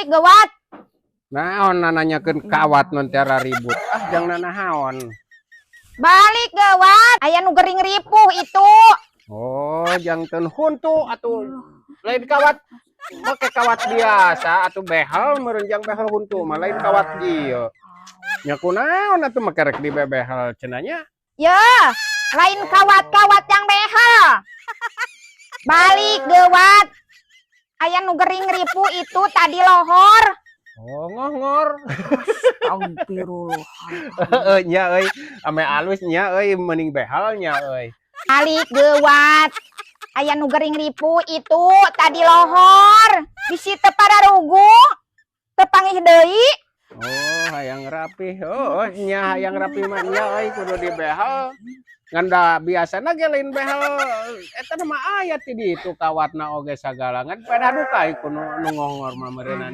Balik gawat. Naon nanyakeun kawat non tiara ribut. Ah, jang nanahaon? Balik gawat. Aya nu gering ripuh itu. Oh, jang ten huntu atuh, lain kawat, make kawat biasa atuh, behel meureun, jang behel huntu mah, lain kawat ieu. Nya kunaon atuh make rek dibebehel cenah nya? Ya, lain kawat-kawat yang behel. Balik gawat. Aya nu gering ripuh itu tadi lohor. Oh, ngohngor. Astagfirullah. Heeh, nya euy, ame alus nya euy, mending behel nya euy. Balik gawat. Aya nu gering ripuh itu tadi lohor. Bisi teu pararuguh. Teu panggih deui. Oh, hayang rapih. Oh, nya hayang rapih mah nya euy, kudu dibehel. Ngan da biasana ge lain behel eta mah, aya ti ditu kawatna oge sagala, ngan pada duka ku nu ngongor mah meureunan.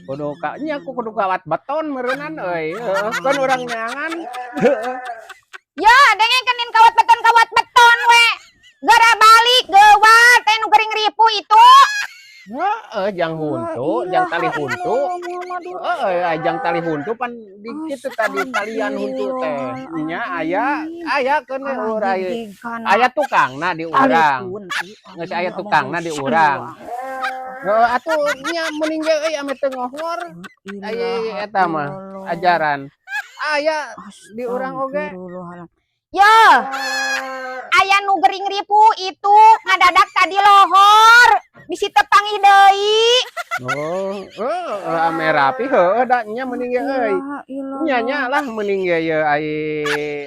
Kudu ka nya ku kudu kawat beton meureunan euy. Heeh, kan urang neangan. Heeh. Ya, dengekeun kawat beton we. Gera balik gawat, aya nu gering ripuh itu. Heeh, jang huntu, jang tali huntu. Heeh, jang tali huntu pan di kitu tadi talian huntu teh. Nya aya aya keun urang aya tukangna di urang. Geus aya tukangna di urang. Heeh, atuh nya mending ge euy, ame teu ngohor aya eta mah ajaran. Aya di urang oge. Ya. Aya nu gering ripuh itu ngadadak tadi lohor. Bisi teu panggih deui. Oh, heeh, ame rapi heueuh da nya mending ge euy. Nya nya lah, mending ge ye ai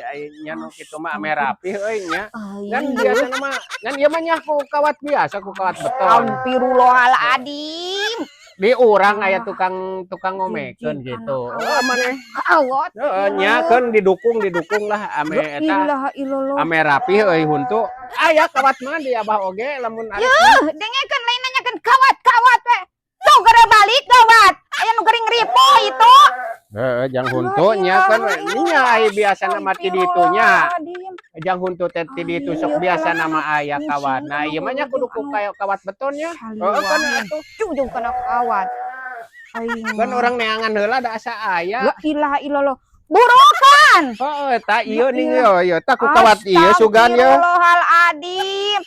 ai nya nu kitu mah ame rapi euy nya. Ngan biasana mah ngan ieu mah nya ku kawat biasa, ku kawat beton. Astagfirullahaladzim. Di urang aya tukang tukang ngomekeun gitu. Oh, maneh. Awot. Heeh, nya keun didukung didukung lah ame eta Ilaha illallah. Ame rapi euy huntu. Aya kawat mah di abah oge lamun arek. Yuh, dengekeun, lain nanyakeun kawat-kawat we. Tuh gera balik gawat. Aya nu gering ripuh itu. Heeh, jang huntu nya kan nya ai biasana mah ti ditu nya. Jang huntu teh ti ditu sok biasana mah aya kawat. Nah, ieu mah nya kudu ku kawat beton nya. Heeh kan atuh. Jujung kana kawat. Kan urang neangan heula da asa aya. La ilaha illallah. Burukan. Heeh, eta ieu nih yo yo tah ku kawat ieu sugan ye. Astagfirullahaladzim.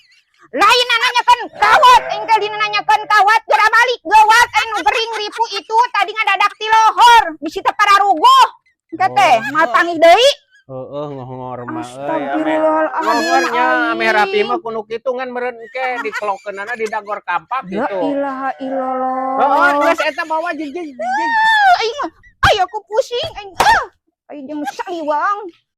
Lain nanyakeun kawat, engkel dina nanyakeun kawat, gera balik gawat, anu gering ripuh itu tadi ngadadak ti lohor, bisi teu pararuguh. Engke teh moal panggih deui. Heeh, ngohngor mah euy. Astagfirullahaladzim. Ngohngor nya ame rapi mah kudu kitu, ngan meureun engke dikelokeunana di dagor kampak La gitu. Ilaha illallah. Heeh, geus eta bawa jig jig jig. Aing mah, ay aku pusing aing ah. Aing jeung saliwang.